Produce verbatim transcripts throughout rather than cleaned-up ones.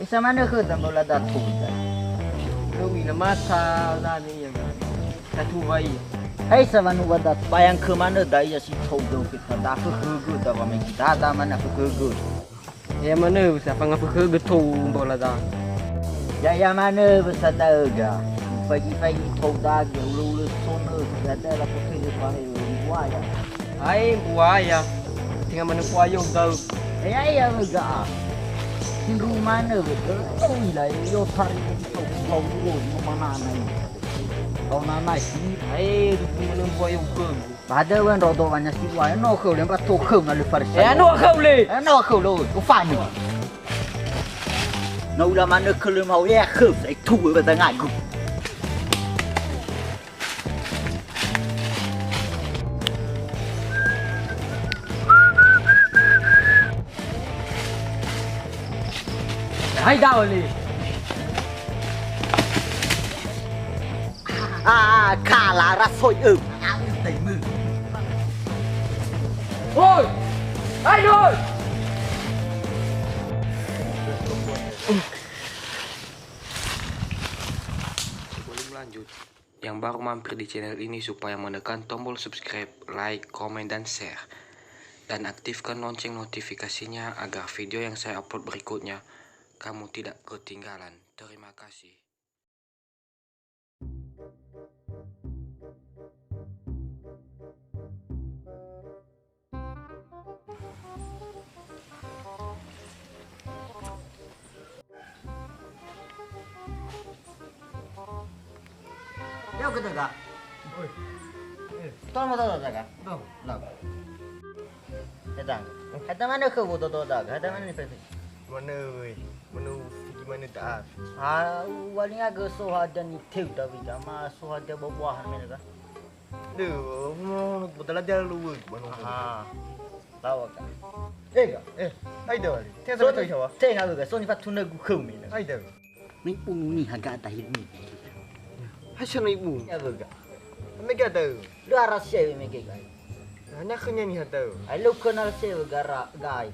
Samanö khöda mbaula dato da. Lö u'ila mata dane ia. Tatuwa ia. Hai sawanua da bayang khö manö da ia si tou döu khöda da fökhögö da wamegi dada mana fökhögö. Ya manö sa fanga fökhögö tou mbaula da. Ya, ya manö bösa da'ö ga. Faigi-faigi tou da ge ulö-ulö sonö dada la fökhögö pahe buaya. Hai buaya. Tenga manö buaya da'ö. Ya, ya, wega. Sindru manö wega. Ila yo tari tou tou manana. Kau nanai si. Hai, duku manö buaya ukeugö. Ba da'ö wendro do wanya si wa no khöu le mba to khöu na le Farisa. Eh, no khöu le. Eh, no khöu lo, ufani. No ula manö khöu le mau ya khöu, sai tu ba dangagu. Hai da'ö le. Ah, kala rasoi eu. Woi! Hai, woi! Sebelum lanjut, yang baru mampir di channel ini supaya menekan tombol subscribe, like, komen, dan share. Dan aktifkan lonceng notifikasinya agar video yang saya upload berikutnya kamu tidak ketinggalan. Terima kasih. Yau ke daga. Oi. Eh. Tolong motor daga. Tuh. Lah. Datang. Ada mana ke foto daga? Ada mana ni? Manö, wöi. Manö sigi manö da'a. Ah, uwalinga gö so hadia niteu Dawida, ma so hadia buah-buahan mene ka? Lö, no, no, bodala dia lu, wöi, manö. Aha. Lawa ka. Ega. Eh, hai da wali. Tenga so, sama tahu siapa? Tenga wega, so nifatunögu khöu mene. Hai da. Ni'unu niha ga dahil ni. Hai sa ni'unu. Ya wega. Mege da'ö. Lö ara sewe mege gai. Nah, na khönia niha da'ö. Ai lö kenal sewe gara gai.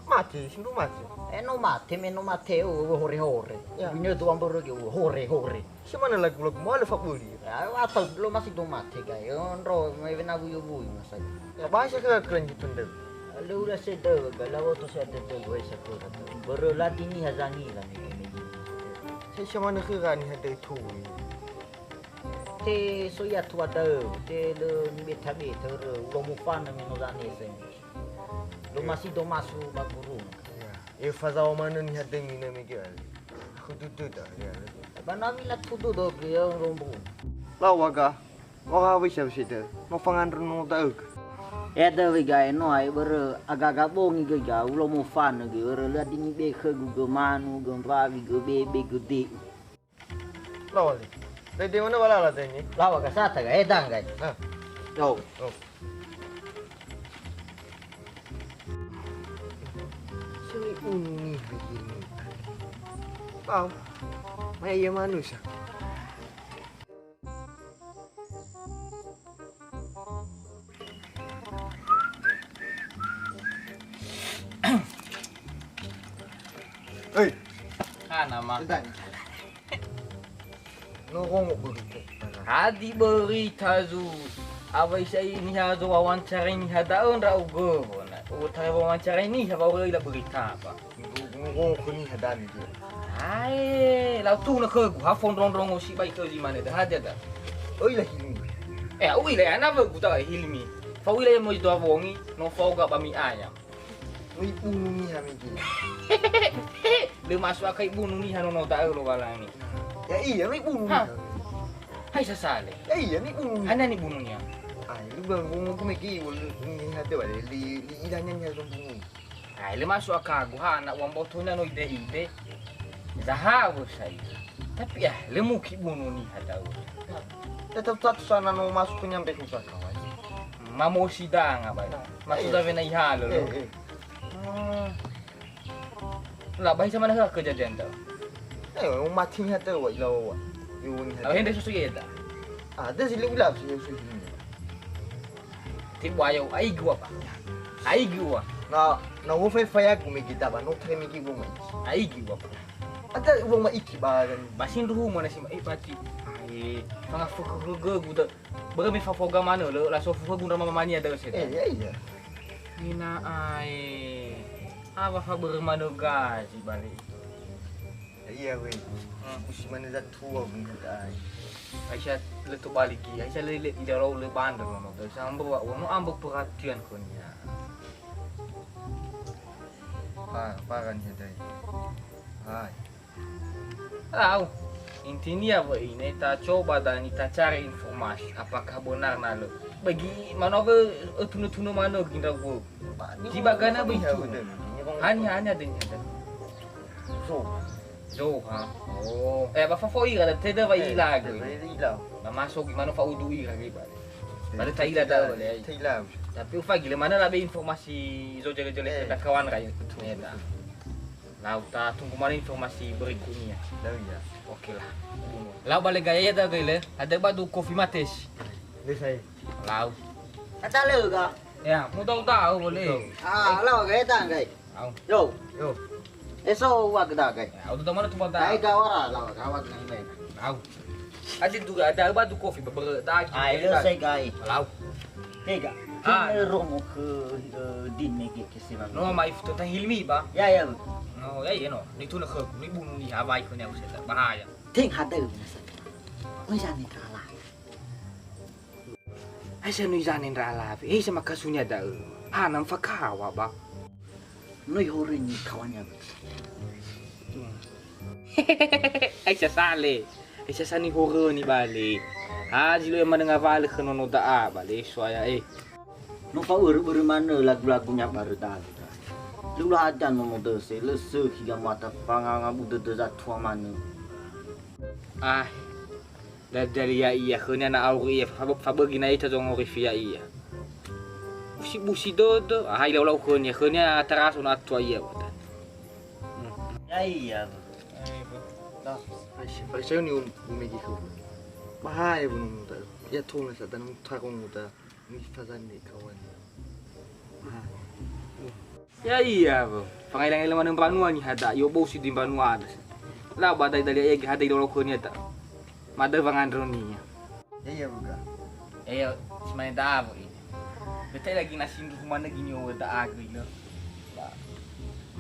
Mate, sindru mate. Eh, no mate, me no mate, oh, hore-hore. Ya. Bine dua mbörö ge, oh, hore-hore. Semana lagu-lagu malu fabuli. Ya, atau belum masih do mate, gai. Oh, ndro, me wena wuyu-wuyu, masa. Ya, bahasa ke kelanjutan deh. Lö ula sedöga, lawo to sedöga, gue sakura. Börö ladi niha zangi la, me, me. Saya semana ke rani hade tui. Te so ia tua da'ö, te lö nibeta-beta rö, ulo mufanö me no zanese. Lo masi do masu ba gurunö. Ya, e fazawa manö niha dömi na mege ale. Aku tutu ta, ya. Ba nami la tutu do ge ya rombu. Lawa ga, wa ga wisa wisa da'ö. No fangandrö no da'ö ga. Ya da'ö wega e no ai börö aga-aga bongi ge ga, ulo mufanö ge, börö lö adini be khögu ge manu, ge mbawi, ge bebe, ge de'u. Lawa le. Dai de mana balala dai ni? Lawa ga sata ga, eh, danggai. Ah. Oh. Oh. Sini unu ni begini. Tahu? Maya ia manusia. Hei. Hana ma. Tentang. No rongo berita. Hadi berita zu. Awai sai niha zo wawancarai niha da'ö ndra'ugö wona. Utara wawancarai niha wa ula berita apa. Ngu-, ngu-, ngu-, khöni hadami dia. Ae, lau tunö khögu, ha fondrondrongo sibai khö zi mane, da hadia da. Oi la Hilmi. Eh, ui la ana wögu da Hilmi. Fa ui la ya moi dua wongi, no fauga ba mi ayam. Oi bunu niha mege. Lö masuk akal ibunu niha nono da'ö Lowalangi. Ya iya, oi bunu niha. Hai sasale. Ya iya, ni bunu niha. Ana ni bunu niha. Ai, lu bang bungu ku mege, wal niha de wale, li, li ilahnya niha sombungu. Ai, lö masuk akal gu, ha, na uang botol na no ide-ide. Zahawa sai. Tapi, ah, lö muki bunu niha da'ö. Tetap satu sana no masuk ke nyampe susah kawan. Mamosi danga, bai. Maksudnya wena ihalo, lo. Eh, eh. Hmm. La, bai sama na kejadian tau. Eh, mati niha tau, wa, ila wa. Iwungi hati. Hende susu yeda. Ah, ada sih lu bilang sih susu. Ti buaya, ai gua, Pak. Ai gua. Na, na wo fai-fai aku mege da ba, no tare mege uwong ma'iki. Aigi uwong. Ada uwong ma'iki ba kan. Ba sindruhu mana si ma'e pati. Ai, fanga fuku-fuku guda. Bere me fafoga manö, lö, laso fuku gundra mamania da se. Eh, ya, iya. Mina ai. Awa fa bere manö gaji balik. Iya, weh. Hmm. Usi manö zatua, bener, ai. Aisyah lö tobali ki, Aisyah lö, lö, lö, lö bandar, mama. Sambo, wa, wa, no ambo perhatian khönia. Ha, parani hadai. Hai. Tahu. Intinya, weh, ini ta coba dan ta cari informasi, apakah benar na lö. Bagi mana, weh, eh, tunu-tunu manö ginda, weh. Di bagana begitu. Hanya, hanya dengan ada. So. So, ha. Oh. Eh, ba fafo ira, da teda wa ila, eh, goi. Ila. Ba maso gi mano fa'udu ira, goi, ba. Ba da ta'ila da, ba, le. Ta'ila. Tapi ufa gile mana labe informasi zo jale-jale, eh, kawan, kayu. Betul, eh, betul. Lau ta tunggu mana informasi berikutnya. Lau, ya. Oke lah. Lau balik gaya ya, da, goi, le. Ada badu kofi mates. Bisa, ya. Lau. Kata le, ga? Ya, mudah-mudahan boleh. Ah, lau, gaya, ta, gaya. Au. Yo. Yo. Eso wa geda gai. Au tu mana tu bata. Ai gawara lawa gawat ngai mai. Au. Adi tu ada ba tu kofi bebere dagi. Ai le sai gai. Lau. Tega. Ah. Kene romo ke, eh, din mege ke sila. No mai futu ta Hilmi ba. Ya, ya. No, ya, ya, no. Ni tu na ke, ni bunu ni awai ke ni au seta. Bahaya. Teng hadeu nasa. Oi jani kala. Aisyah no izane ndra alawe, eh, sama kasunya da'ö. Hana mfakawa ba. No ihoröi ni kawannya. Aisyah sale. Aisyah sani horöni bale. Ha, zi lo emana ngawalö khö nono da'a bale, soaya, eh. No fa'örö-örö manö lagu-lagunya barö dalu. Lula hadia nono döse, lö sökhi gamata fangangabu dödö zatua manö. Ah. Dadali ya'ia khönia na auri ia, fab-, fabögi na ita zongorifi ya'ia. Busi-busi dödö, aha ilau-lau khönia, khönia taraso na atua ia, wata. Hmm. Ya'ia. Fariseo ni um-, umegi khö. Bahaya bunu muta. Ya tona sa dan muta ko muta. Ni fazani kawan. Ah. Ya'ia, bo. Fangailang-ilang manö mbanua niha da, yo bou si di mbanua ada. Lau ba dai dali ege hadai lolo khönia da. Madö wangandrönia. Ya'ia, boga. Ya'ia, si mane da, bo, ini. Betai lagi na sindruhu manö gini o da agö, ino. Ba.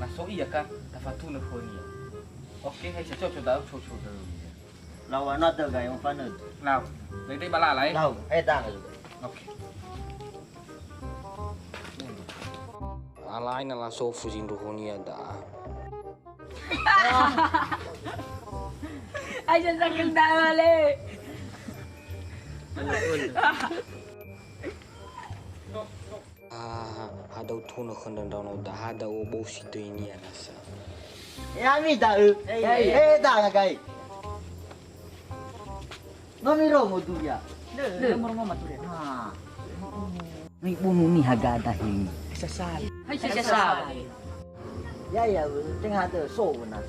Na so ia kan, tafatunö khönia. Oke, hai, cocok da, cocok da. Lau ana döga yang fanöd. Lau. Dai, dai balala, eh? Lau, eh, dah. Oke. Alai na lasofu zindruhunia da. Aja sakit dah balik. Ah, hadau tunö khö ndra ndraono da, hadau bou si döinia nasa. E ami da'ö. Ei, ei, ei, da ngagai. No mirongo duria. Lö, lö, lö, moromo maturia. Ha. Ni bunu ni haga dahi. Sasal. Hai sasal. Ya, ya, tengah ada so nasa.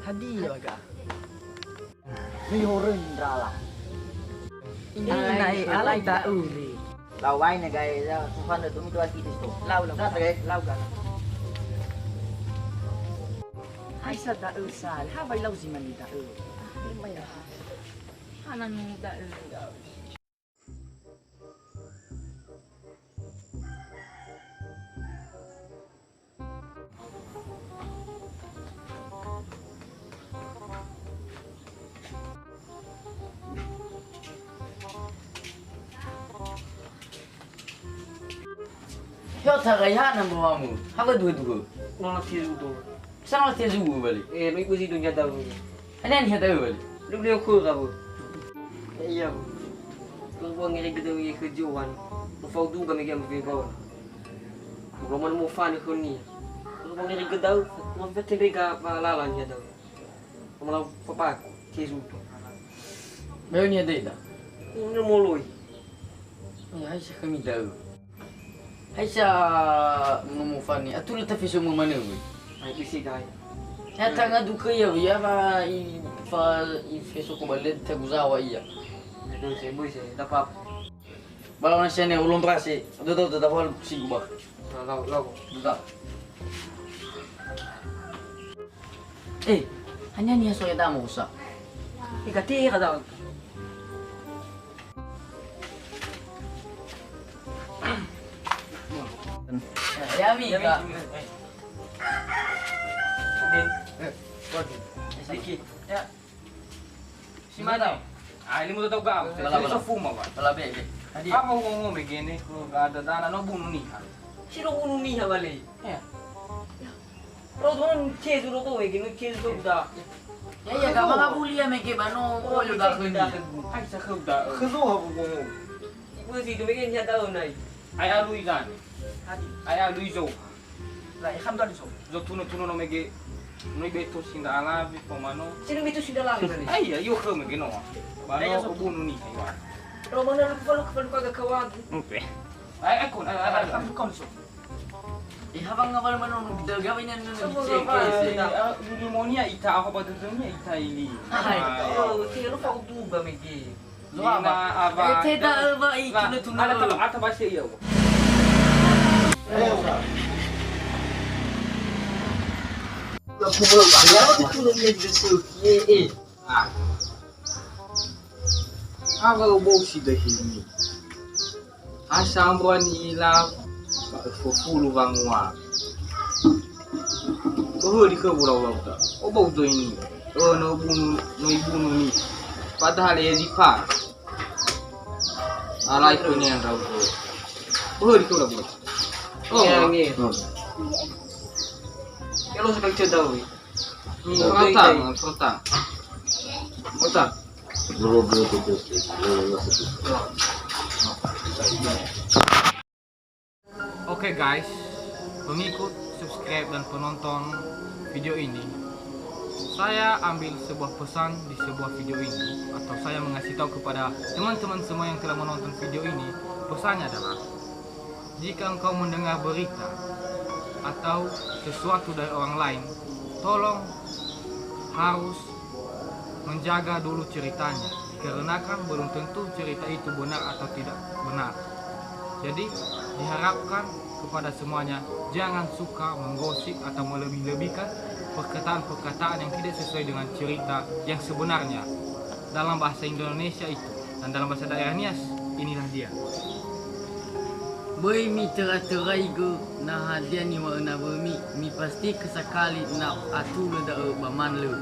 Hadia, ga? Mihoröi ndrala. Ini nae alai da'ö le. Lau waine gae ya, sufana dumi dua kidis to. Lau, lau. Sasa gae. Lau ga. Aisa da'ö sal, ha wai lau zi mani da'ö. Hana nu da'ö. Yo tagai hana mbawamu. Haba dua-dua. Nona tiru do. Sana tiru bali. Eh, lu ibu si dunia tahu. Hana ni hata bali. Lu beli aku kamu. Iya. Lu buang ngeri gedau ye kejuan. Mau fau duga megi am begawan. Roman mo fani khönia. Roman ngeri gedau, roman fete bega ba lalan ya dau. Roman lau papaku, Jesu. Beo ni ada ida. Ini moloi. Ya, hai sa kami dau. Hai sa nomo fani, atu le tafeso mo mane we. Hai bisi dai. Ya tanga duka ya, ya ba i fa i feso ko bale taguzawa iya. Itu saya bui saya dapat. Bala na sene ulun rase, do do do da wal sigu ba. Lau, lau. Duda. Eh, hanya niha soya damo usa. Eh, gati ya kata. Ya, mi, ya, mi. Kak. Eh. Din. Eh, waduh. Sedikit. Ya. Si mane? Ah, ini muda tau gam. Bala, bala. Sofuma, Pak. Bala, be, be. Hadia? Apa ngomong begini, kalau gak ada dana, no bunuh niha. Si no bunuh niha, bale. Ya. Ro tuan kezu ro to, begini kezu to udah. Ya, ya, gak mangabuli ya, mege bano, oh, olu dah kezu. Hai, saya udah. Kezu apa ngomong? Ibu sih, itu begini niha tahu, nai. Ai alui kan? Hadia? Ai alui zo. La, alhamdulillah, so. Zo tuno-tuno no mege, no ibeto sinda alawe, pomano. Sino ibeto sinda alawe, bale. Ai, ya, yo khö mege no. Bano, ai, ya, so. Obunu ni, ayo. Ro mana lu kepala, kepala kaga kawagu. Oke. Ai, ai, kon, ai, ai, ai, ai, kon, so. Eh, habang ngawal mano, nu kita gawe ni, nu, nu, so, cek, so, cek. Ah, pneumonia ita, apa batetemnya ita ini? Hai. Ai. Oh, si lu fa utuba mege. Lina, awa. Eh, te da'ö, wa, i, la, tunö-tunö. Ada taba-, ada bahasa iya, wa. Ah. Awa bou si dahini. Ha sambua ni'ila, ba öfo fulu wangua. Ohöli khö wolau-lau ta. Obou döini. Ö, no bunu, no ibunu ni. Padahal ya dipa. Alai khö niha ndra'ugö. Ohöli khö wolau-lau. Oh, ya, nge. Hmm. Ya, lo sekali cerita, wi. Hmm, perotang, perotang. Perotang. Oke guys, pengikut, subscribe, dan penonton video ini, saya ambil sebuah pesan di sebuah video ini, atau saya mengasih tahu kepada teman-teman semua yang telah menonton video ini, pesannya adalah, jika engkau mendengar berita atau sesuatu dari orang lain, tolong harus menjaga dulu ceritanya, dikarenakan belum tentu cerita itu benar atau tidak benar. Jadi, diharapkan kepada semuanya, jangan suka menggosip atau melebih-lebihkan perkataan-perkataan yang tidak sesuai dengan cerita yang sebenarnya. Dalam bahasa Indonesia itu, dan dalam bahasa daerah Nias, inilah dia. Böi mitera-teraigö na hadia niŵa'ö nawömi, mipastikö sakali na atulö da'ö ba manlö.